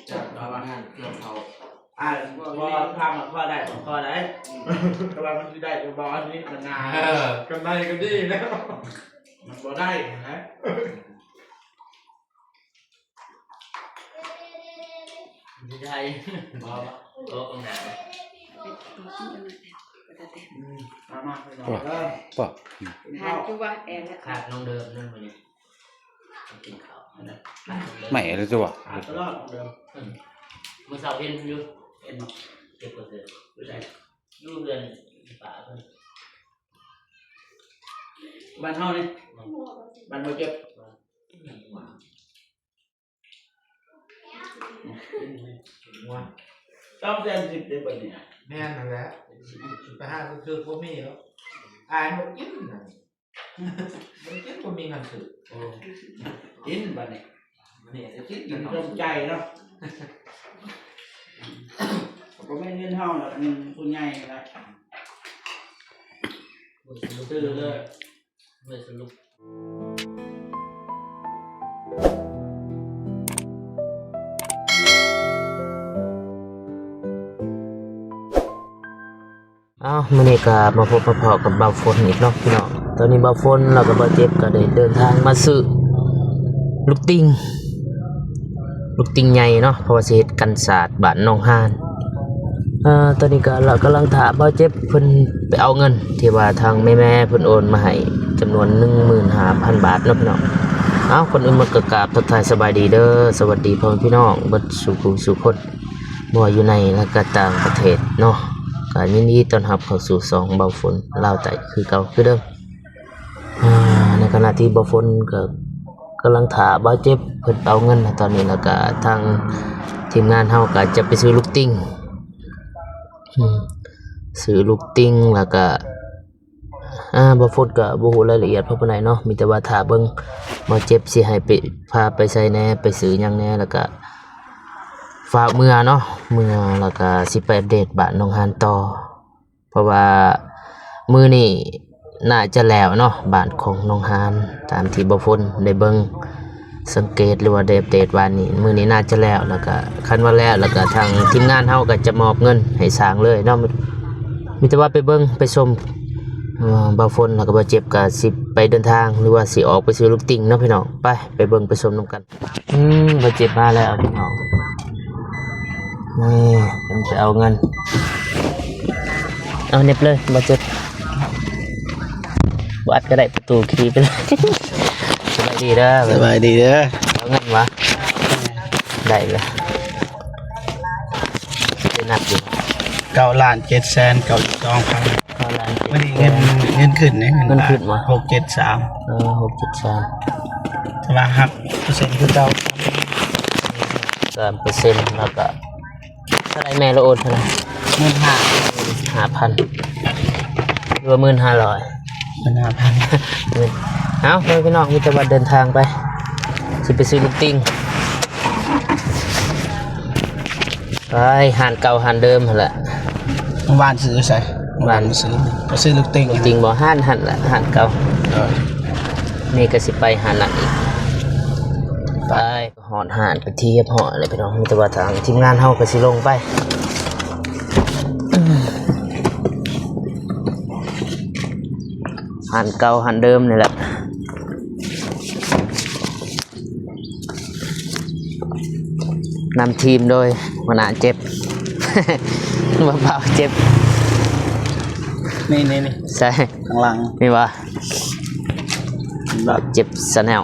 ຈັບເອົາອາຫານເຄື່ອງເຂົາ ອ່າ ບໍ່ ຖ້າມັນພໍໄດ້ກໍພໍໄດ້ ແຕ່ວ່າມັນຊິໄດ້ກໍບໍ່ອັນນີ້ມັນນານ ເອີ ກຳໄລກໍດີແລ້ວ ມັນບໍ່ໄດ້ນະ ຊິໄດ້ບໍ່ ໂຕກາງໜ້າ ອືມ ມາ ມາ ເດີ ປະ ຫານຢູ່ວ່າແອນ ຂາດນ້ອງເດີມນັ້ນມື້ນີ້ ກິນເຂົ້າ ຂາດນ້ອງເດີມ ໃໝ່ແລ້ວຕົວະ ຂາດຕະຫຼອດນ້ອງເດີມ ອືມ ມື້ເຊົ້າເຫັນຢູ່ ເຫັນບໍ່ ເກັບກໍຄື ຢູ່ໃສ ຢູ່ເຮືອນປ້າເພິ່ນ ບ້ານເຮົານີ້ ບ້ານບໍ່ເຈັບ ສອງແສນສິບເດ້ບັດນີ້ ແມ່ນຫັ້ນແຫຼະ ໄປຫາຊື້ບໍ່ມີແລ້ວ ອາຍບໍ່ກິນນະ ບໍ່ກິນ ບໍ່ມີເງິນຊື້ ໂອ້ ກິນບັດນີ້ ມື້ນີ້ຊິກິນ ກິນສົມໃຈເນາະ ບໍ່ແມ່ນເງິນເຮົາດອກ ເງິນຜູ້ໃຫຍ່ລະ ຊື້ເລີຍ. ອ້າວ ມື້ນີ້ກໍມາພົບມາພໍ້ກັບບ່າວຝົນອີກເນາະພີ່ນ້ອງ ຕອນນີ້ບ່າວຝົນແລ້ວກໍບ່າວເຈັບກໍໄດ້ເດີນທາງມາຊື້ລູກຕິ່ງ ລູກຕິ່ງໃຫຍ່ເນາະ ເພາະວ່າຊິເຮັດກັນສາດບ້ານໜອງຫານ ເອີ ຕອນນີ້ກໍ ລະກຳລັງຖ້າບ່າວເຈັບເພິ່ນໄປເອົາເງິນ ທີ່ວ່າທາງແມ່ໆເພິ່ນໂອນມາໃຫ້ຈຳນວນໜຶ່ງໝື່ນຫ້າພັນບາດເນາະພີ່ນ້ອງ. ເອົ້າ ກ່ອນອື່ນໝົດກໍກາບທັກທາຍສະບາຍດີເດີ ສະຫວັດດີພໍ່ແມ່ພີ່ນ້ອງເບິດສູ່ຜູ້ສູ່ຄົນ ບໍ່ວ່າຢູ່ໃນ ແລະ ກໍຕ່າງປະເທດເນາະ ກໍຍິນດີຕ້ອນຮັບເຂົ້າສູ່ຊ່ອງເບົາຝົນລາວໃຕ້ຄືເກົ່າຄືເດີມ. ອ່າ ໃນຂະນະທີ່ບ່າວຝົນກໍກຳລັງຖ້າບ່າວເຈັບເພິ່ນເອົາເງິນໃນຕອນນີ້ ແລ້ວກໍທາງທີມງານເຮົາກໍຈະໄປຊື້ລູກຕິ່ງ ອືມ ຊື້ລູກຕິ່ງ ແລ້ວກໍ ອ່າ ບ່າວຝົນກໍບໍ່ຮູ້ລາຍລະອຽດພໍປານໃດເນາະ ມີແຕ່ວ່າຖ້າເບິ່ງບ່າວເຈັບຊິໃຫ້ໄປ ພາໄປໃສແດ່ ໄປຊື້ຫຍັງແດ່ ແລ້ວກໍຟ້າວເມືອເນາະ ເມືອ ແລ້ວກໍຊິໄປອັບເດດບ້ານໜອງຫານຕໍ່. ເພາະວ່າມື້ນີ້ໜ້າຈະແລ້ວເນາະ ບ້ານຂອງໜອງຫານ ຕາມທີ່ບ່າວຝົນໄດ້ເບິ່ງສັງເກດ ຫຼືວ່າໄດ້ອັບເດດວານນີ້ ມື້ນີ້ໜ້າຈະແລ້ວ ແລ້ວກະຄັນວ່າແລ້ວ ແລ້ວກະທາງທີມງານເຮົາກະຈະມອບເງິນໃຫ້ຊ່າງເລີຍເນາະ. ມີແຕ່ວ່າໄປເບິ່ງໄປຊົມ ເອີ ບ່າວຝົນ ແລ້ວກະບ່າວເຈັບກະຊິໄປເດີນທາງ ຫຼືວ່າຊິອອກໄປຊື້ລູກຕິ່ງເນາະພີ່ນ້ອງ. ໄປ ໄປເບິ່ງໄປຊົມນຳກັນ. ອືມ ບ່າວເຈັບມາແລ້ວພີ່ນ້ອງ ນີ້ເພິ່ນໄປເອົາເງິນ ເອົາເນັບເລີຍ ບ່າວເຈັບ ບໍ່ອັດກໍໄດ້ ປະຕູຂີ່ໄປເລີຍ. ສະບາຍດີເດີ ສະບາຍດີເດີ ເອົາເງິນຫວາ ໄດ້ເລີຍ ໄດ້ນັບຢູ່ ເກົ້າລ້ານເຈັດແສນເກົ້າສິບສອງພັນ ເກົ້າລ້ານ ມື້ນີ້ເງິນ ເງິນຂຶ້ນເດ້ ເງິນຂຶ້ນຫວາ ຫົກເຈັດສາມ ເອີ ຫົກເຈັດສາມ ແຕ່ວ່າຫັກເປີເຊັນຄືເກົ່າ ສາມເປີເຊັນ ແລ້ວກໍເທົ່າໃດແມ່ລະໂອນເທົ່າໃດ ໝື່ນຫ້າ ຫ້າພັນ ຫຼືວ່າໝື່ນຫ້າຮ້ອຍ ໝື່ນຫ້າພັນ ເອົາ ພໍ່ແມ່ພີ່ນ້ອງ ມີແຕ່ວ່າເດີນທາງໄປ ຊິໄປຊື້ລູກຕິ່ງ ໄປຮ້ານເກົ່າຮ້ານເດີມຫັ້ນແຫຼະ. ເມື່ອວານຊື້ຢູ່ໃສ? ເມື່ອວານຊື້ ໄປຊື້ລູກຕິ່ງ ລູກຕິ່ງບໍ່? ຮ້ານຫັ້ນແຫຼະ ຮ້ານເກົ່າ ໂດຍ ນີ້ກໍຊິໄປຮ້ານນັ້ນອີກ ໄປ. ຮອດຮ້ານເປັນທີ່ຮຽບຮ້ອຍແລ້ວພີ່ນ້ອງ ມີແຕ່ວ່າທາງທີມງານເຮົາກໍຊິລົງໄປ ຮ້ານເກົ່າຮ້ານເດີມນີ້ແຫຼະ ນຳທີມໂດຍຫົວໜ້າເຈັບ ບ່າວເຈັບ ນີ້ໆໆ ໃສ? ຂ້າງຫຼັງ ນີ້ຫວາ? ບ່າວເຈັບ Channel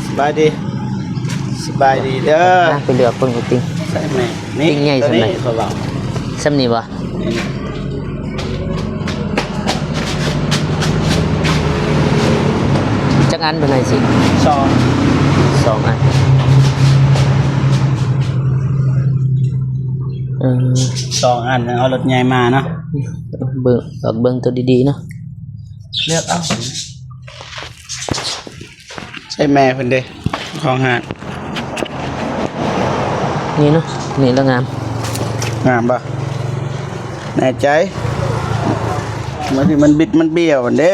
ສະບາຍດີ ສະບາຍດີເດີ ນະ ໄປເລືອກເບິ່ງຕິ່ງ ໃສ່ແມ່ ຕິ່ງໃຫຍ່ສ່ຳໃດ ຂ້ອຍເວົ້າ ສ່ຳນີ້ບໍ່? ຈັກອັນເພິ່ນໃຫ້ຊິ? ສອງ ສອງອັນ ເອີ ສອງອັນ ເອົາລົດໃຫຍ່ມາເນາະ ເບິ່ງ ເລືອກເບິ່ງໂຕດີໆເນາະ ເລືອກເອົາ. ໃຊ່ແມ່ເພິ່ນເດ້ ຂອງຮ້ານ ນີ້ເນາະ ນີ້ລະງາມ ງາມບໍ່? ແນ່ໃຈ? ມັນ ມັນບິດມັນບ້ຽວເດ້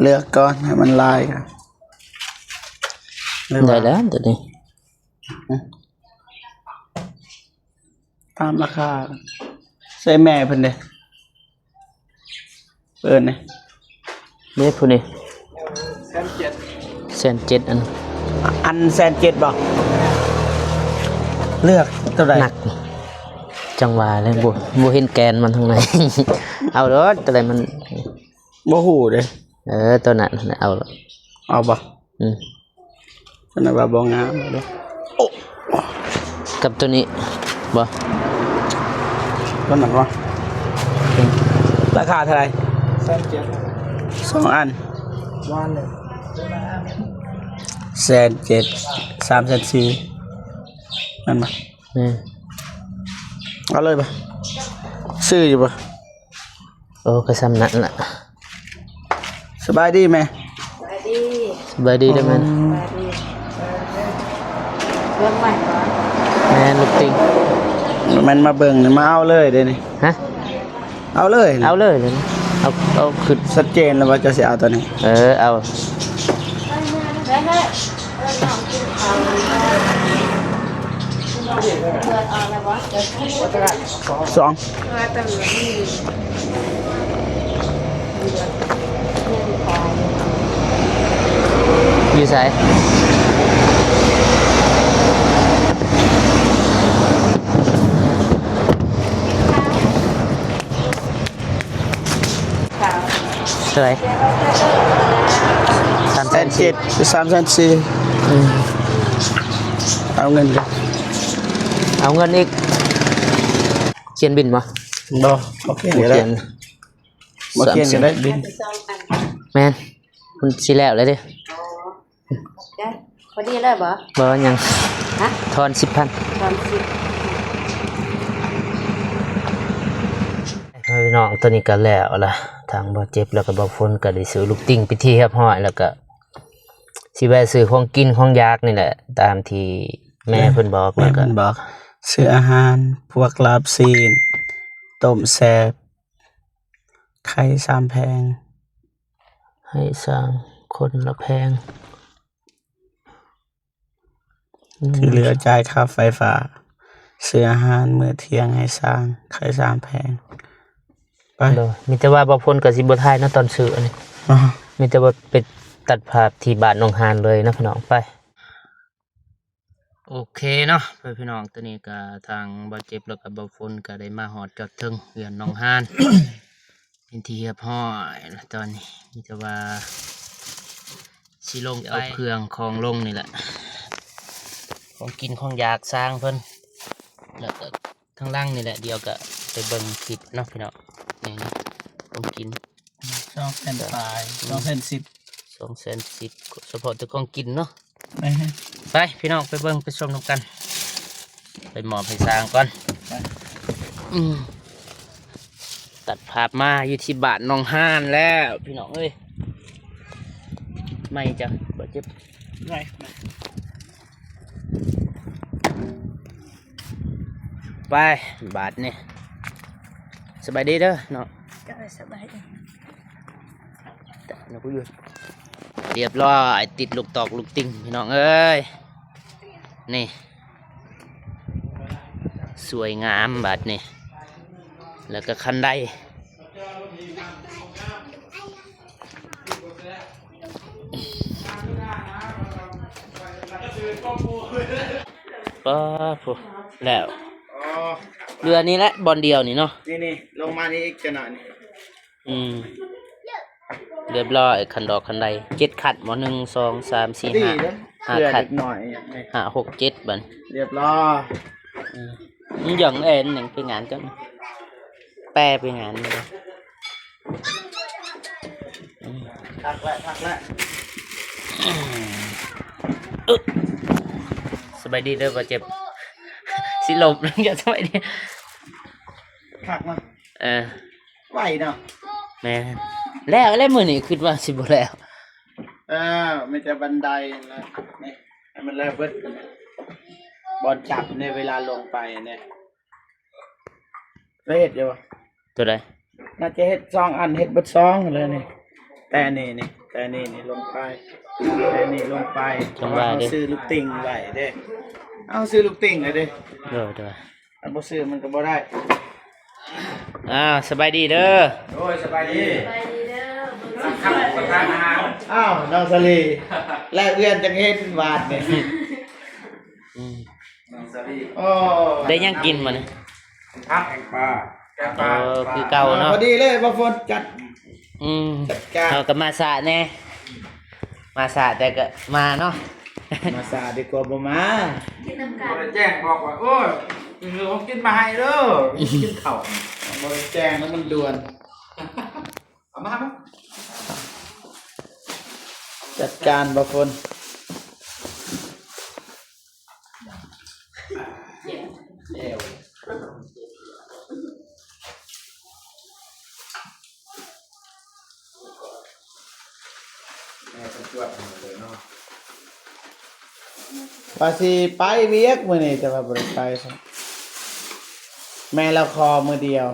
ເລືອກກ່ອນໃຫ້ມັນລາຍ ໄດ້ແລ້ວໂຕນີ້. ຕາມລາຄາ ໃສ່ແມ່ເພິ່ນເດ້ ເອີ້ນເດ້ ເດ້ຜູ້ນີ້ ແສນເຈັດ ອັນ ອັນແສນເຈັດບໍ່? ເລືອກຕົວໃດ? ໜັກ ຈັງຫວະແລ້ວ ບໍ່ ບໍ່ເຫັນແກນມັນທາງໃນ ເອົາໂລດ ຕົວໃດມັນ ບໍ່ຮູ້ເດ້. ເອີ ຕົວນັ້ນເອົາໂລດ ເອົາບໍ່? ອືມ ສະນັ້ນວ່າບໍ່ງາມເດ້. ໂອ້ ກັບຕົວນີ້ບໍ່? ຕົວນັ້ນບໍ່? ອືມ ລາຄາເທົ່າໃດ? ແສນເຈັດ ສອງອັນ ວ່າໜຶ່ງ ແສນເຈັດ ສາມແສນສີ່ ແມ່ນບໍ່? ແມ່ນ ເອົາເລີຍບໍ່? ຊື້ຢູ່ບໍ່? ໂອ້ ກໍສ່ຳນັ້ນລະ. ສະບາຍດີແມ່. ສະບາຍດີ ສະບາຍດີເດີແມ່. ສະບາຍດີ. ເບິ່ງໃໝ່ກ່ອນ. ແມ່ນລູກຕິ່ງ. ແມ່ນມາເບິ່ງ ມາເອົາເລີຍເດ້ນີ້. ຮະ? ເອົາເລີຍ. ເອົາເລີຍ. ເອົາ ເອົາຂຶ້ນ. ຊັດເຈນແລ້ວວ່າຈະຊິເອົາຕົວນີ້. ເອີ ເອົາ. ສອງ ຢູ່ໃສ? ເທົ່າໃດ? ສາມແສນເຈັດ ສາມແສນສີ່. ອືມ ເອົາເງິນເດີ ເອົາເງິນອີກ. ຂຽນບິນບໍ່? ບໍ່ ບໍ່ຂຽນກໍໄດ້ ບໍ່ຂຽນກໍໄດ້ບິນ. ແມ່ນ ມັນຊິແລ້ວແລ້ວເດ້. ຈ້ະ ພໍດີແລ້ວບໍ່? ບໍ່ຫຍັງ. ຮະ? ທອນສິບພັນ. ທອນສິບ. ພີ່ນ້ອງ ຕອນນີ້ກໍແລ້ວລະ ທາງບ່າວເຈັບ ແລ້ວກໍບ່າວຝົນກໍໄດ້ຊື້ລູກຕິ່ງເປັນທີ່ຮຽບຮ້ອຍ ແລ້ວກໍຊິແວ່ຊື້ຂອງກິນຂອງຢາກນີ້ແຫຼະ ຕາມທີ່ແມ່ເພິ່ນບອກ. ແມ່ເພິ່ນບອກ ແລ້ວກໍຊື້ອາຫານ ພວກລາບຊີ້ນ ຕົ້ມແຊບ ໄຂ່ສາມແພງ ໃຫ້ຊ່າງຄົນລະແພງ ທີ່ເຫຼືອຈ່າຍຄ່າໄຟຟ້າ ຊື້ອາຫານມື້ທ່ຽງໃຫ້ຊ່າງ ໄຂ່ສາມແພງ. ໄປ ໂດຍ ມີແຕ່ວ່າບ່າວຝົນກໍຊິບໍ່ຖ່າຍເນາະ ຕອນຊື້ອັນນີ້ ມີແຕ່ວ່າໄປຕັດພາບທີ່ບ້ານໜອງຫານເລີຍເນາະ ພີ່ນ້ອງ. ໄປ. ໂອເຄເນາະ ເພື່ອນພີ່ນ້ອງ ຕອນນີ້ກະທາງບ່າວເຈັບ ແລ້ວກະບ່າວຝົນກະໄດ້ມາຮອດຈອດເຖິງເຮືອນໜອງຫານ ເປັນທີ່ຮຽບຮ້ອຍລະ. ຕອນນີ້ມີແຕ່ວ່າຊິລົງໄປເອົາເຄື່ອງຂອງລົງນີ້ແຫຼະ ຂອງກິນຂອງຢາກຊ່າງເພິ່ນ ແລ້ວກະທາງຫຼັງນີ້ແຫຼະ ດຽວກະໄປເບິ່ງຄລິບເນາະ ພີ່ນ້ອງ. ນີ້ຂອງກິນ ສອງແສນປາຍ ສອງແສນສິບ ສອງແສນສິບ ສະເພາະແຕ່ຂອງກິນເນາະ. ໄປພີ່ນ້ອງ ໄປເບິ່ງໄປຊົມນຳກັນ ໄປມອບໃຫ້ຊ່າງກ່ອນ. ອືມ ຕັດພາບມາຢູ່ທີ່ບ້ານໜອງຫານແລ້ວ ພີ່ນ້ອງເອີຍ. ໄໝ້ເຈົ້າບໍ່ເຈັບ ໄໝ້. ໄປ ບາດນີ້ ສະບາຍດີເດີເນາະ. ໂດຍ ສະບາຍດີ. ຮຽບຮ້ອຍ ຕິດລູກຕອກລູກຕິ່ງ ພີ່ນ້ອງເອີຍ. ນີ້ ສວຍງາມບາດນີ້ ແລ້ວກໍຄັນໄດ. ປາດ ພຸ້ນແລ້ວ ອໍ ເຫຼືອນີ້ແຫຼະ ບ່ອນດຽວນີ້ເນາະ. ນີ້ໆ ລົງມານີ້ອີກຈັກໜ້ອຍນີ້. ອືມ ຮຽບຮ້ອຍ ຄັນດອກຄັນໄດ ເຈັດຄັນບໍ່? ໜຶ່ງ ສອງ ສາມ ສີ່ ຫ້າ ຫ້າຄັນ ເຫຼືອເດັກນ້ອຍ ຫ້າ ຫົກ ເຈັດ ບາດນີ້ ຮຽບຮ້ອຍ. ອືມ ຍັງແອນຍັງໄປງານກັນ ແປໄປງານ. ອືມ ຄັກແຫຼະ ຄັກແຫຼະ. ອືມ ສະບາຍດີເດີ ບໍ່ເຈັບ ຊິລົບ ຢ່າສະບາຍດີ. ຄັກເນາະ ເອີ ໄວເນາະ. ແມ່ນ ແລ້ວ ແລ້ວມື້ນີ້ຄິດວ່າຊິບໍ່ແລ້ວ. ເອີ ມີແຕ່ບັນໄດນະ ນີ້ ໃຫ້ມັນແລ້ວເບິດ ບ່ອນຈັບໃນເວລາລົງໄປນີ້ ໄດ້ເຮັດຢູ່ບໍ່? ຕົວໃດ? ໜ້າຈະເຮັດສອງອັນ ເຮັດເບິດສອງເລີຍນີ້ ແຕ່ນີ້ນີ້ ແຕ່ນີ້ນີ້ລົງໄປ ແຕ່ນີ້ລົງໄປ ຈັ່ງວ່າເດ້ ເພາະວ່າເຮົາຊື້ລູກຕິ່ງໄວ້ເດ້ ເຮົາຊື້ລູກຕິ່ງໄວ້ເດ້ ໂດຍໆ ຄັນບໍ່ຊື້ມັນກໍບໍ່ໄດ້. ອ້າວ ສະບາຍດີເດີ. ໂດຍ ສະບາຍດີ ສະບາຍດີເດີ. ອ້າວ ນ້ອງສາລີ ແລກປ່ຽນຈັງເຫັນບາດນີ້. ອືມ ນ້ອງສາລີ ໂອ້ ໄດ້ຫຍັງກິນມື້ນີ້? ຜັດແກງປາ ແກງປາ ເອີ ຄືເກົ່າເນາະ. ພໍດີເລີຍ ບ່າວຝົນຈັດ ອືມ ຈັດການ ເຮົາກໍມາສາແດ່ ມາສາແຕ່ກໍມາເນາະ ມາສາດີກວ່າບໍ່ມາ ກິນນຳກັນ. ບໍ່ໄດ້ແຈ້ງບອກວ່າ ໂອ້ຍ ເອົາຂອງກິນມາໃຫ້ເດີ ກິນເຂົ້າ ບໍ່ໄດ້ແຈ້ງແລ້ວມັນດ່ວນ ເອົາມາ ເອົາມາ ຈັດການ ບ່າວຝົນ. ວ່າຊິໄປວຽກມື້ນີ້ ແຕ່ວ່າບໍ່ໄດ້ໄປຊ້ຳ ແມ່ລາວຂໍມື້ດຽວ.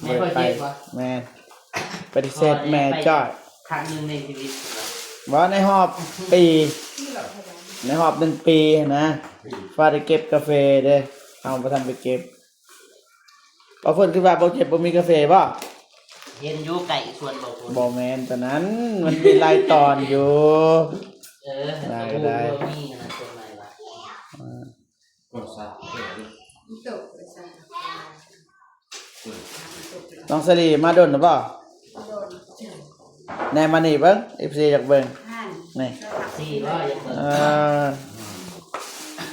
ແມ່ບໍ່ໄປ ແມ່ນ ປະຕິເສດແມ່ຈ້ອຍ ຄັ້ງໜຶ່ງໃນຊີວິດ ບໍ່ ໃນຮອບປີ ໃນຮອບໜຶ່ງປີນະ ວ່າໄດ້ເກັບກາເຟເດ້ ເຮົາບໍ່ທັນໄປເກັບ. ບ່າວຝົນ ຄືວ່າບໍ່ເກັບ ບໍ່ມີກາເຟບໍ່? ເຫັນຢູ່ໃກ້ສວນບ່າວຝົນ. ບໍ່ແມ່ນຕົວນັ້ນ ມັນມີຫຼາຍຕອນຢູ່. ເອີ ນາກໍໄດ້ ມີອັນນັ້ນ ຕົ້ນໄມ້ວ່າ ເອີ ນ້ອງສາລີ ມາດົນແລ້ວບໍ່? ແນມມານີ້ເບິ່ງ ເອັຟຊີ ຢາກເບິ່ງ ນີ້ ເອີ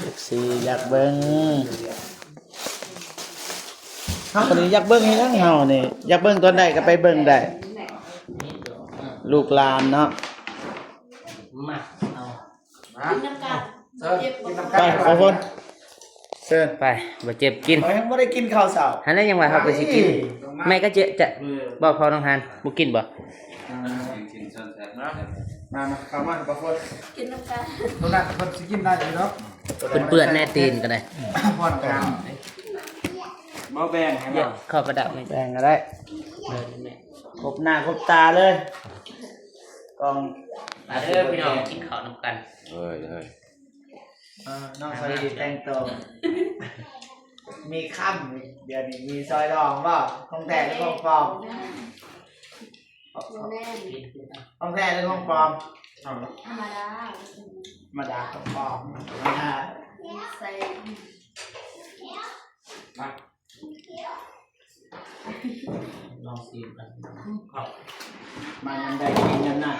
ເອັຟຊີ ຢາກເບິ່ງ ເຮົານີ້ຢາກເບິ່ງອີ່ຫຍັງ ເຮົານີ້ຢາກເບິ່ງຕອນໃດກໍໄປເບິ່ງໄດ້ ລູກຫຼານເນາະ ມາເອົາ ກິນນຳກັນ ເຊີນ ກິນນຳກັນ ໄປ ຂອບຄຸນ ເຊີນ ໄປ ບໍ່ເຈັບກິນ ຂ້ອຍຍັງບໍ່ໄດ້ກິນເຂົ້າເຊົ້າ ຫັ້ນແຫຼະ ຍັງວ່າເຮົາກໍຊິກິນ ແມ່ກໍຈະ ຈະ ບໍ່ ພໍ່ນ້ອງຮານ ບໍ່ກິນບໍ່? ມາ ມາ ເຂົ້າມາ ບ່າວຝົນ ກິນນຳກັນ ໂຕນັ້ນເພິ່ນຊິກິນໄດ້ຢູ່ດອກ ເປື້ອນໆ ແນ່ ຕີນກໍໄດ້ ຜ່ອນການ ບໍ່ແບ່ງໃຫ້ ເອົາ ເຂົ້າປະດັບ ແບ່ງກໍໄດ້ ຄົບໜ້າຄົບຕາເລີຍ ກ້ອງ ມາເດີພີ່ນ້ອງ ກິນເຂົ້ານຳກັນ ເອີຍ ເອີຍ. ເອີ ນ້ອງສາລີແຕ່ງໂຕ ມີຄຳ ດຽວນີ້ມີສອຍດອງບໍ່? ຂອງແທ້ຫຼືຂອງປອມ? ບໍ່ແມ່ນ ຂອງແທ້ຫຼືຂອງປອມ? ທຳມະດາ ທຳມະດາ ຂອງປອມ ທຳມະດາ ໃສ່ ມາ ລອງຊີມກັນ ມາຍາມໃດກິນຍາມນັ້ນ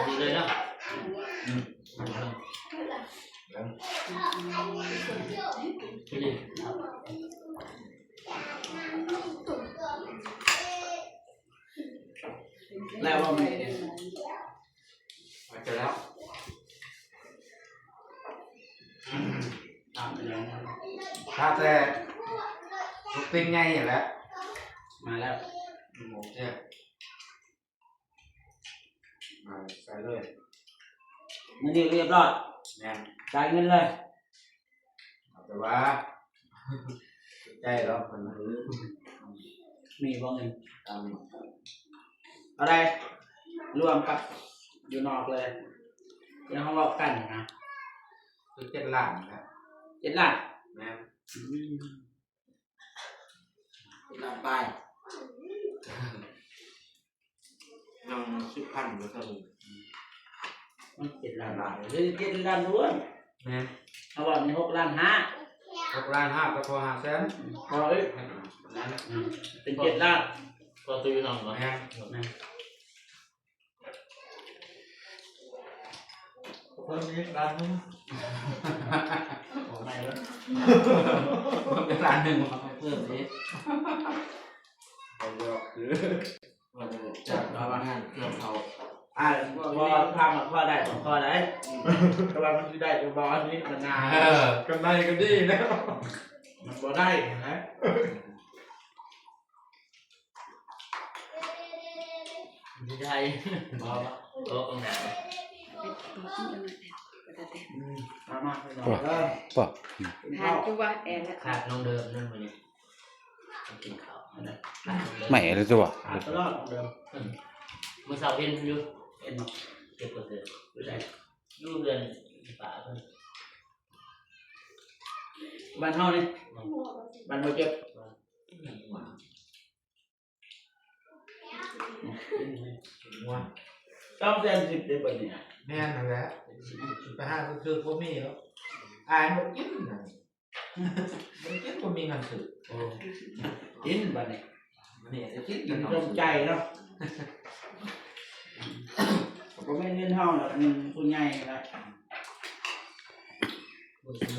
ດີເລີຍເນາະ ອືມ ແລ້ວບໍ່ແມ່? ອາດຈະແລ້ວ ຖ້າແຕ່ລູກເປັນໃຫຍ່ແຫຼະ ມາແລ້ວ ໝູເຈົ້ຍ ມາໃສ່ເລີຍ ມື້ນີ້ລຽບຮ້ອຍ ແມ່ນ ຈ່າຍເງິນເລີຍ. ເອົາແຕ່ວ່າ ໃຈເນາະ ເພິ່ນ ເອີ ມີບໍ່ເງິນ? ຕາມ ເທົ່າໃດ? ລວມກັບຢູ່ນອກເລີຍ ທີ່ເຮົາເວົ້າກັນນະ ຄືເຈັດລ້ານນະ ເຈັດລ້ານ ແມ່ນ ອືມ ເຈັດລ້ານປາຍ. ຍັງສິບພັນບໍ່ເຖິງ ມັນເຈັດລ້ານບາດ ເອີ ເຈັດລ້ານລ້ວນ ແມ່ນ ເຮົາວ່າມີຫົກລ້ານຫ້າ ຫົກລ້ານຫ້າກໍພໍຫ້າແສນ ພໍເອີຍ ນັ້ນ ອືມ ເປັນເຈັດລ້ານ ພໍຕູ້ນອນບໍ່ ແມ່ນ ແມ່ນ ເພີ່ມອີກລ້ານໜຶ່ງ ໂອ້ ໃໝ່ເລີຍ ເພີ່ມອີກລ້ານໜຶ່ງ ເພີ່ມອີກ ບໍ່ ບໍ່ ຄື ວ່າຈະຈັດ ເອົາວ່າງານເຄື່ອງເຂົາ ອ້າຍ ບໍ່ ພາມາຂໍໄດ້ ຂໍໄດ້ ແຕ່ວ່າມັນຊິໄດ້ຫຼືບໍ່ ອັນນີ້ມັນນານ ເອີ ກຳໄລກໍດີແລ້ວ ມັນບໍ່ໄດ້ຫັ້ນນະ ຊິໄດ້ ບໍ່ ບໍ່ ໂຕະຂ້າງໜ້າ ມາ ມາ ພີ່ນ້ອງເດີ ປະ ຫານຢູ່ວ່າແອນ ຂາດນ້ອງເດີມນັ້ນມື້ນີ້ ກິນເຂົ້າ ຂາດນ້ອງເດີມ ໃໝ່ແລ້ວຕົວະ ຂາດຕະຫຼອດນ້ອງເດີມ ອືມ ມື້ເຊົ້າເຫັນຢູ່ ເຫັນບໍ່ ເກັບກະເຕີ ຢູ່ໃສ ຢູ່ເຮືອນປ້າເພິ່ນ ບ້ານເຮົານີ້ ບ້ານບໍ່ເຈັບ ສອງແສນສິບເດ້ບັດນີ້ ແມ່ນຫັ້ນແຫຼະ ຊິໄປຫາຊື້ບໍ່ມີແລ້ວ ອາຍບໍ່ກິນນະ ບໍ່ກິນ ບໍ່ມີເງິນຊື້ ໂອ້ ກິນບັດນີ້ ມື້ນີ້ຈະກິນ ກິນສົມໃຈເນາະ ບໍ່ແມ່ນເງິນເຮົາດອກ ເງິນຜູ້ໃຫຍ່ລະ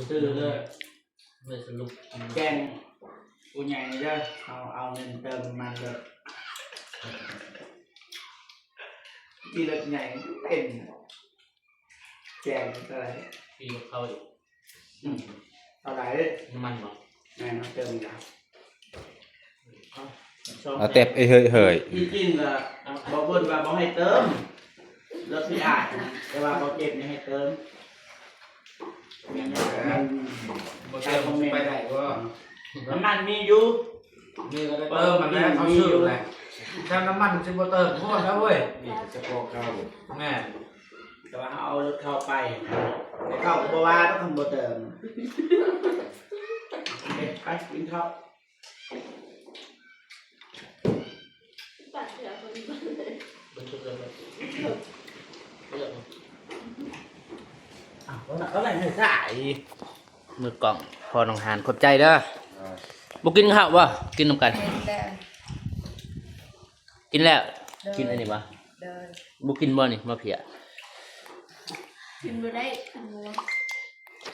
ຊື້ເລີຍ. ເລີຍສະຫຼຸບ ແຈ້ງຜູ້ໃຫຍ່ເດີ ເຮົາເອົາເງິນເຕີມນ້ຳມັນເລີຍ ຂີ່ລົດໃຫຍ່ເປັນ ແຈ້ງເທົ່າໃດ ຂີ່ລົດເຂົ້າອີກ ອືມ ເທົ່າໃດ ນ້ຳມັນບໍ່ ແມ່ນ ເຮົາເຕີມອີກແລ້ວ. ເອົາແຕ່ເຮີ້ຍໆ ທີ່ຈິງກໍບໍ່ເບິ່ງວ່າບໍ່ໃຫ້ເຕີມ ລົດຊິອາຍ ແຕ່ວ່າບໍ່ເຈັບນີ້ໃຫ້ເຕີມ ແມ່ນບໍ່ ບໍ່ເຕີມໄປໄດ້ບໍ່ ນ້ຳມັນມີຢູ່ ມີກໍໄດ້ເຕີມ ມັນແລ້ວເຂົາຊື້ແຫຼະ ແຕ່ນ້ຳມັນຊິບໍ່ເຕີມໂພດແລ້ວເວີຍ ມີແຕ່ສະເພາະເຂົ້າ ແມ່ນ ແຕ່ວ່າເຮົາເອົາລົດເຂົ້າໄປ ແຕ່ເຂົ້າກໍບໍ່ວ່າດອກ ຄັນບໍ່ເຕີມ ເອີ ໄປກິນເຂົ້າ. ມື້ກ່ອງພໍ່ນ້ອງຫານ ຂອບໃຈເດີ ບໍ່ກິນເຂົ້າບໍ່ ກິນນຳກັນ ກິນແລ້ວ ກິນແລ້ວ ໂດຍ ກິນອັນນີ້ບໍ່ ໂດຍ ບໍ່ກິນບໍ່ນີ້ ມາເພຍ ກິນບໍ່ໄດ້ ກິນງົວ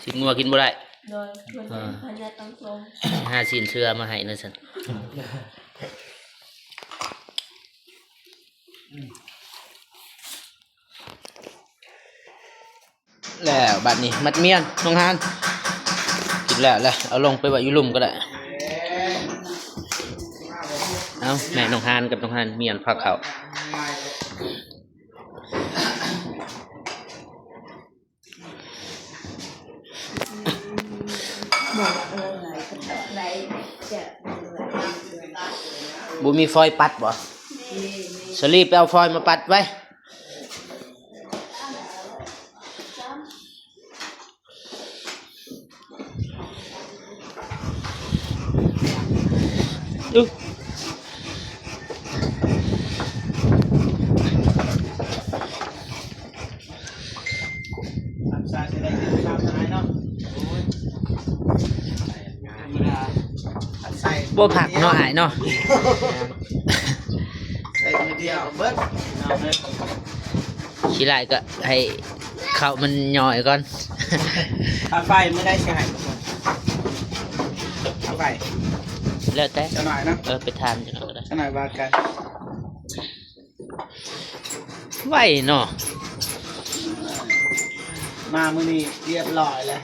ຊີ້ນງົວກິນບໍ່ໄດ້ ໂດຍ ເພິ່ນເປັນພະຍາດຕັບສົມ ຫາຊີ້ນເສືອມາໃຫ້ນັ້ນຊັ້ນ ແລ້ວບາດນີ້ມັດມ້ຽນນ້ອງຫານ ກິນແລ້ວແຫຼະ ເອົາລົງໄປໄວ້ຢູ່ລຸ່ມກໍໄດ້ ເອົາ ແມ່ນ້ອງຫານກັບນ້ອງຫານມ້ຽນພາເຂົ້າ. ບໍ່ມີຟອຍປັດບໍ່? ສາລີໄປເອົາຟອຍມາປັດໄວ້. ບໍ່ພັກເນາະອ້າຍເນາະ ໃສ່ມື້ດຽວເບິດ ຂີ້ລ້າຍກໍໃຫ້ເຂົ້າມັນຍ່ອຍກ່ອນ ຄ່າໄຟມື້ໃດຊິໃຫ້ ຄ່າໄຟ ແລ້ວແຕ່ ຈັກໜ້ອຍເນາະ ເອີ ໄປຖາມຈັກໜ້ອຍກໍໄດ້ ຈັກໜ້ອຍວ່າກັນ. ໄວເນາະ ມາມື້ນີ້ຮຽບຮ້ອຍແລ້ວ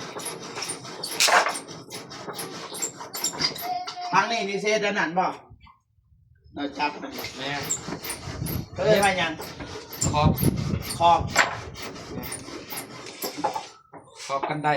ທາງນີ້ນີ້ເສດອັນນັ້ນບໍ່? ເນາະ ຈັບ ແມ່ນ ເອີ້ນວ່າຫຍັງ? ຂອບ ຂອບ ຂອບກັນໄດ.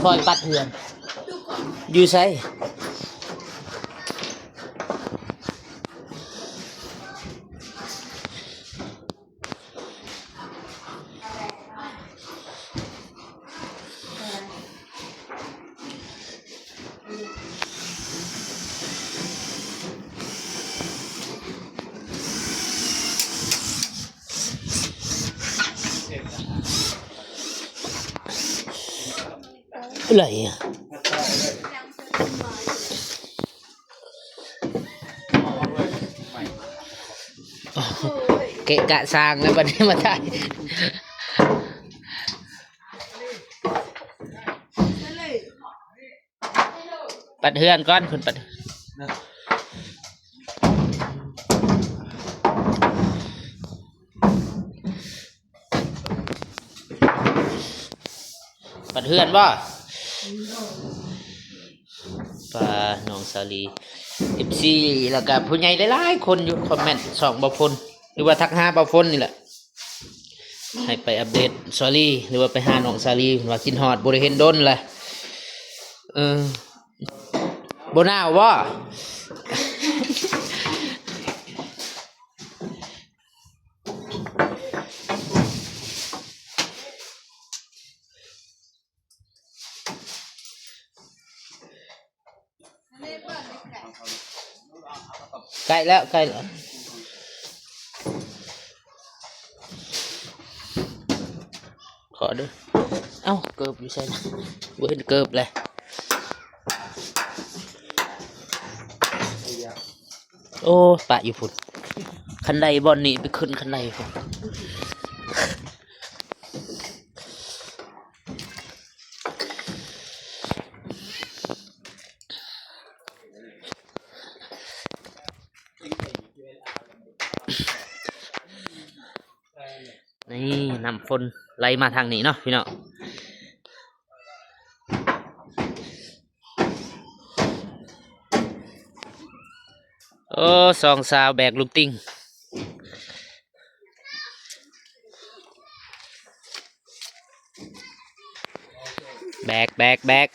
ຄອຍປັດເຮືອນ ຢູ່ໃສ? ເອື້ອຍ ເກະກະຊ່າງແລ້ວບັດນີ້ມາຖ່າຍ. ປັດເຮືອນກ່ອນ ເພິ່ນປັດ ປັດເຮືອນບໍ່? ປາ ນ້ອງສາລີ ເອັຟຊີ ແລ້ວກະຜູ້ໃຫຍ່ຫຼາຍໆຄົນຢູ່ຄອມເມັນຊ່ອງບ່າວພົນ ຫຼືວ່າທັກຫາບ່າວພົນນີ້ແຫຼະ ໃຫ້ໄປອັບເດດສາລີ ຫຼືວ່າໄປຫານ້ອງສາລີ ເພິ່ນວ່າຄິດຮອດ ບໍ່ໄດ້ເຫັນດົນແຫຼະ. ເອີ ບໍ່ໜາວບໍ່? ໃກ້ແລ້ວ ໃກ້ແລ້ວ ຂໍເດີ້. ເອົ້າ ເກີບຢູ່ໃສນະ? ບໍ່ເຫັນເກີບເລີຍ. ໂອ້ ປະຢູ່ພຸ້ນ ຄັນໄດບ່ອນນີ້ ໄປຂຶ້ນຄັນໄດພຸ້ນ. ນີ້ ນ້ຳຝົນໄຫຼມາທາງນີ້ເນາະພີ່ນ້ອງ. ໂອ້ ສອງສາວແບກລູກຕິງ ແບກ ແບກ ແບກ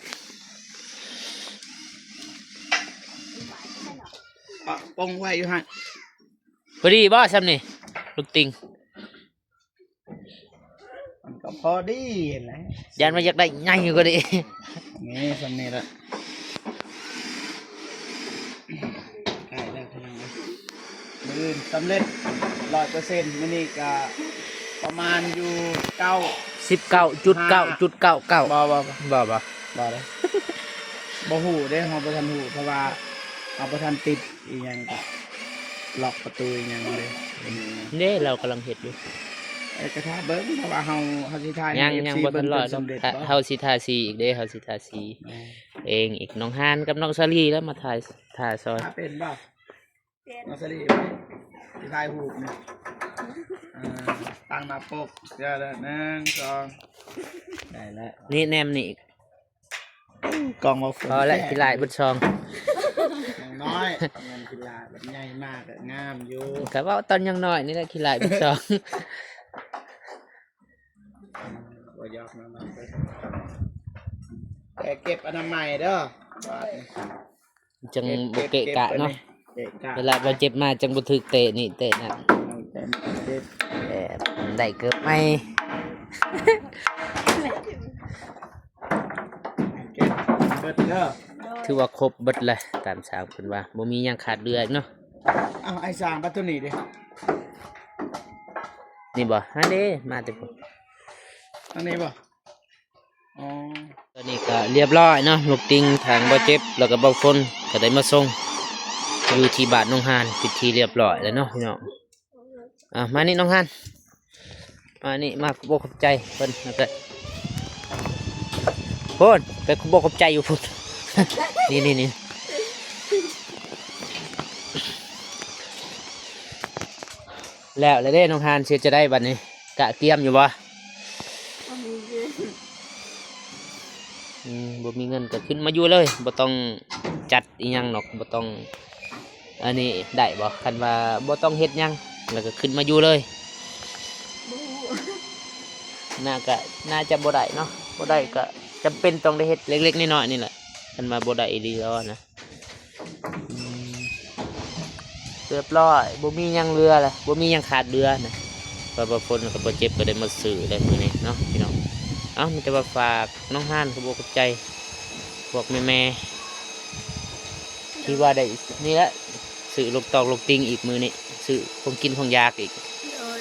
ປະ ປົງໄວ້ຢູ່ຫັ້ນ ພໍດີບໍ່ຊ່ຳນີ້ ລູກຕິງ? ມັນກໍພໍດີຫັ້ນແຫຼະ ຢ້ານວ່າຢາກໄດ້ໃຫຍ່ກວ່ານີ້. ນີ້ ຊ່ຳນີ້ລະ ໃກ້ແລ້ວພີ່ນ້ອງເອີຍ ມື້ອື່ນສຳເລັດຮ້ອຍເປີເຊັນ ມື້ນີ້ກະປະມານຢູ່ເກົ້າ ສິບເກົ້າຈຸດເກົ້າຈຸດເກົ້າເກົ້າ. ບໍ່ ບໍ່ ບໍ່ ບໍ່ ບໍ່ ບໍ່ເດ້ ບໍ່ຮູ້ເດ້ ເຮົາບໍ່ທັນຮູ້ ເພາະວ່າເຮົາບໍ່ທັນຕິດອີ່ຫຍັງ ກະລັອກປະຕູອີ່ຫຍັງເດ້. ເດ້ ລາວກຳລັງເຮັດຢູ່ ເອີ ກະຖ້າເບິ່ງ ເພາະວ່າເຮົາ ເຮົາຊິຖ່າຍ ຍັງ ຍັງບໍ່ທັນຮ້ອຍດອກ ເຮົາຊິທາສີອີກເດ້ ເຮົາຊິທາສີ ແມ່ນ ເອງອີກ. ນ້ອງຮານກັບນ້ອງສາລີແລ້ວມາຖ່າຍ ຖ້າຊ່ອຍ ຖ້າເປັນບໍ່? ເປັນ ນ້ອງສາລີ ຊິຖ່າຍຮູບນີ້ ເອີ ຕັ້ງໜ້າປົກ ເດີ ໜຶ່ງ ສອງ ໄດ້ແລ້ວ ນີ້ແນມນີ້ອີກ ກ້ອງບໍ່ ພໍແລ້ວ ຂີ້ລ້າຍເບິດຊ່ອງ ຢ່າງນ້ອຍ ແມ່ນຂີ້ລ້າຍ ບັດໃຫຍ່ມາກະງາມຢູ່ ກະເວົ້າຕອນຍັງນ້ອຍນີ້ແຫຼະ ຂີ້ລ້າຍເບິດຊ່ອງ. ບໍ່ຢອກນ້ອງໆ ແຕ່ເກັບອະນາໄມເດີ ບາດນີ້ ຈັ່ງບໍ່ເກະກະເນາະ ເກະກະ ເວລາບາດເຈັບມາຈັ່ງບໍ່ຖືກເຕະນີ້ເຕະນັ້ນ ເອີ ໄດ້ເກີບໃໝ່ ເກັບເບິດເດີ ຖືວ່າຄົບເບິດແຫຼະ ຕາມຊ່າງເພິ່ນວ່າ ບໍ່ມີຫຍັງຂາດເຫຼືອອີກເນາະ. ອ້າວ ອ້າຍຊ່າງ ບາດໂຕນີ້ເດ? ນີ້ບໍ່? ຫັ້ນເດ ມາແຕ່ພຸ້ນ ທາງນີ້ບໍ່? ອໍ ຕອນນີ້ກະລຽບລ້ອຍເນາະ ລູກຕິງທາງບໍ່ເຈັບ ແລ້ວກະບໍ່ຝົນກະໄດ້ມາສົ່ງຢູ່ທີ່ບ້ານໜອງຫານ ເປັນທີ່ລຽບລ້ອຍແລ້ວເນາະພີ່ນ້ອງ. ອ່າ ມານີ້ນ້ອງຫານ ມານີ້ ມາຂອບອົກຂອບໃຈເພິ່ນ ແລ້ວກະ ພຸ້ນ ໄປຂອບອົກຂອບໃຈຢູ່ພຸ້ນ ນີ້ໆໆ. ແລ້ວລະເດ້ນ້ອງຫານ ຊິເຮັດຈັ່ງໃດບັດນີ້ ກະກຽມຢູ່ບໍ່? ບໍ່ມີເງິນ ອືມ ບໍ່ມີເງິນກະຂຶ້ນມາຢູ່ເລີຍ ບໍ່ຕ້ອງຈັດອີ່ຫຍັງດອກ ບໍ່ຕ້ອງ ອັນນີ້ໄດ້ບໍ່? ຄັນວ່າບໍ່ຕ້ອງເຮັດຫຍັງ ແລ້ວກະຂຶ້ນມາຢູ່ເລີຍ ບໍ່ຮູ້ ໜ້າກະ ໜ້າຈະບໍ່ໄດ້ເນາະ ບໍ່ໄດ້ກະຈຳເປັນຕ້ອງໄດ້ເຮັດເລັກໆນ້ອຍໆນີ້ແຫຼະ ຄັນວ່າບໍ່ໄດ້ອີ່ຫຼີແລ້ວນະ. ອືມ ລຽບລ້ອຍ ບໍ່ມີຫຍັງເຫຼືອລະ ບໍ່ມີຫຍັງຂາດເຫຼືອນະ ເພາະວ່າຝົນກັບບໍ່ເຈັບກະໄດ້ມາຊື້ແລ້ວມື້ນີ້ເນາະພີ່ນ້ອງ. ເອົ້າ ມີແຕ່ວ່າຝາກນ້ອງຫານ ຂອບອົກຂອບໃຈພວກແມ່ໆ ທີ່ວ່າໄດ້ນີ້ແຫຼະ ຊື້ລູກຕອກລູກຕິງອີກມື້ນີ້ ຊື້ຂອງກິນຂອງຢາກອີກ. ໂດຍ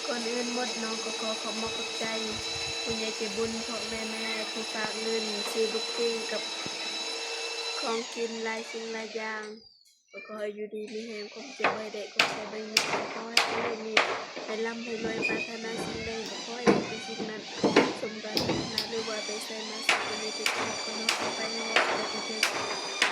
ກ່ອນອື່ນໝົດນ້ອງກໍຂໍຂອບອົກຂອບໃຈຜູ້ໃຫຍ່ໃຈບຸນ ພວກແມ່ໆ ທີ່ຝາກເງິນຊື້ລູກຕິງກັບຂອງກິນຫຼາຍສິ່ງຫຼາຍຢ່າງ. ກໍຂໍໃຫ້ຢູ່ດີມີແຮງ ຄວາມເຈັບບໍ່ໃຫ້ໄດ້ ຄວາມໄຂ້ບໍ່ໃຫ້ມີ ຂໍໃຫ້ຢູ່ດີມີແຮງ ໃຫ້ລ່ຳໃຫ້ລວຍ ປາດຖະໜາສິ່ງໃດກໍຂໍໃຫ້ໄດ້ເປັນສິ່ງນັ້ນ ສົມປາດຖະໜາ ຫຼືວ່າໄປໃສມາໃສກໍມີແຕ່ຄວາມປອດໄພ ໃຫ້ປອດໄພ.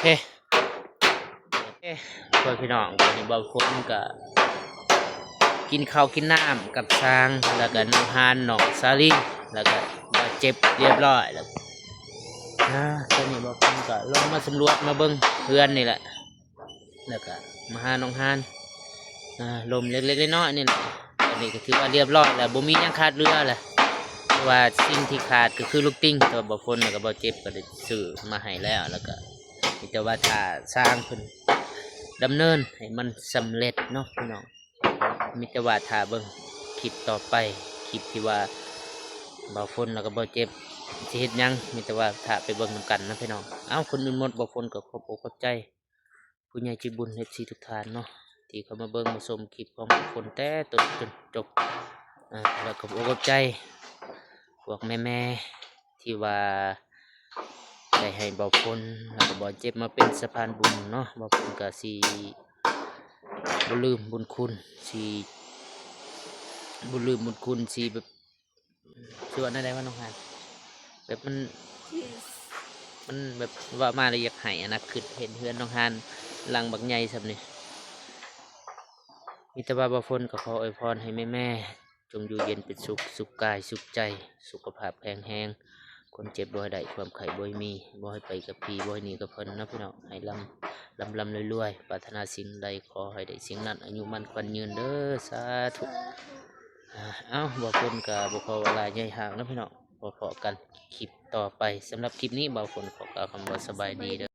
ເຄ ໂອເຄ ພໍ່ແມ່ພີ່ນ້ອງ ຕອນນີ້ບ່າວຝົນກໍກິນເຂົ້າກິນນ້ຳກັບຊ່າງ ແລ້ວກໍນ້ອງຮານ ນ້ອງສາລີ ແລ້ວກໍບ່າວເຈັບຮຽບຮ້ອຍແລ້ວ. ອາ ຕອນນີ້ບ່າວຝົນກໍລົງມາສຳຫຼວດມາເບິ່ງເຮືອນນີ້ແຫຼະ ແລ້ວກໍມາຫານ້ອງຮານ ອາ ລົມເລັກໆນ້ອຍໆນີ້ແຫຼະ. ຕອນນີ້ກໍຖືວ່າຮຽບຮ້ອຍແລ້ວ ບໍ່ມີຫຍັງຂາດເຫຼືອແລ້ວ ເພາະວ່າສິ່ງທີ່ຂາດກໍຄືລູກຕິ່ງ ແຕ່ວ່າບ່າວຝົນແລ້ວກໍບ່າວເຈັບກໍໄດ້ຊື້ມາໃຫ້ແລ້ວ ແລ້ວກໍມີແຕ່ວ່າຖ້າຊ່າງເພິ່ນດຳເນີນໃຫ້ມັນສຳເລັດເນາະພີ່ນ້ອງ. ມີແຕ່ວ່າຖ້າເບິ່ງຄລິບຕໍ່ໄປ ຄລິບທີ່ວ່າບ່າວຝົນແລ້ວກໍບ່າວເຈັບຊິເຮັດຫຍັງ ມີແຕ່ວ່າຖ້າໄປເບິ່ງນຳກັນນະພີ່ນ້ອງ. ເອົ້າ ກ່ອນອື່ນໝົດ ບ່າວຝົນກໍຂອບອົກຂອບໃຈ ຜູ້ໃຫຍ່ໃຈບຸນ ເອັຟຊີ ທຸກທ່ານເນາະ ທີ່ເຂົ້າມາເບິ່ງມາຊົມຄລິບຂອງບ່າວຝົນແຕ່ຕົ້ນຈົນຈົບ ເອີ ແລ້ວກໍຂໍຂອບໃຈພວກແມ່ໆ ທີ່ວ່າໄດ້ໃຫ້ບ່າວຝົນ ແລ້ວກໍບ່າວເຈັບມາເປັນສະພານບຸນເນາະ. ບ່າວຝົນກໍຊິບໍ່ລືມບຸນຄຸນ ຊິບໍ່ລືມບຸນຄຸນ ຊິແບບ ຊິວ່າແນວໃດວະນ້ອງຮານ ແບບມັນ ມັນແບບເວົ້າມາແລ້ວຢາກໄຫ້ຫັ້ນນະ ຄິດເຫັນເຮືອນນ້ອງຮານຫຼັງບັກໃຫຍ່ສ່ຳນີ້. ມີແຕ່ວ່າບ່າວຝົນກໍຂໍອວຍພອນໃຫ້ແມ່ໆ ຈົ່ງຢູ່ເຢັນເປັນສຸກ ສຸກກາຍສຸກໃຈ ສຸຂະພາບແຂງແຮງ ຄວາມເຈັບບໍ່ໃຫ້ໄດ້ ຄວາມໄຂ້ບໍ່ໃຫ້ມີ ບໍ່ໃຫ້ໄປກັບຜີ ບໍ່ໃຫ້ໜີກັບເພິ່ນເນາະພີ່ນ້ອງ. ໃຫ້ລ່ຳ ລ່ຳໆລວຍໆ ປາດຖະໜາສິ່ງໃດຂໍໃຫ້ໄດ້ສິ່ງນັ້ນ ອາຍຸໝັ້ນຂວັນຍືນເດີ ສາທຸ. ອາ ເອົ້າ ບ່າວຝົນກໍບໍ່ຂໍເວົ້າຫຼາຍໃຫຍ່ຫ່າງເນາະພີ່ນ້ອງ ພໍ້ກັນຄລິບຕໍ່ໄປ. ສຳລັບຄລິບນີ້ ບ່າວຝົນຂໍກ່າວຄຳວ່າສະບາຍດີເດີ.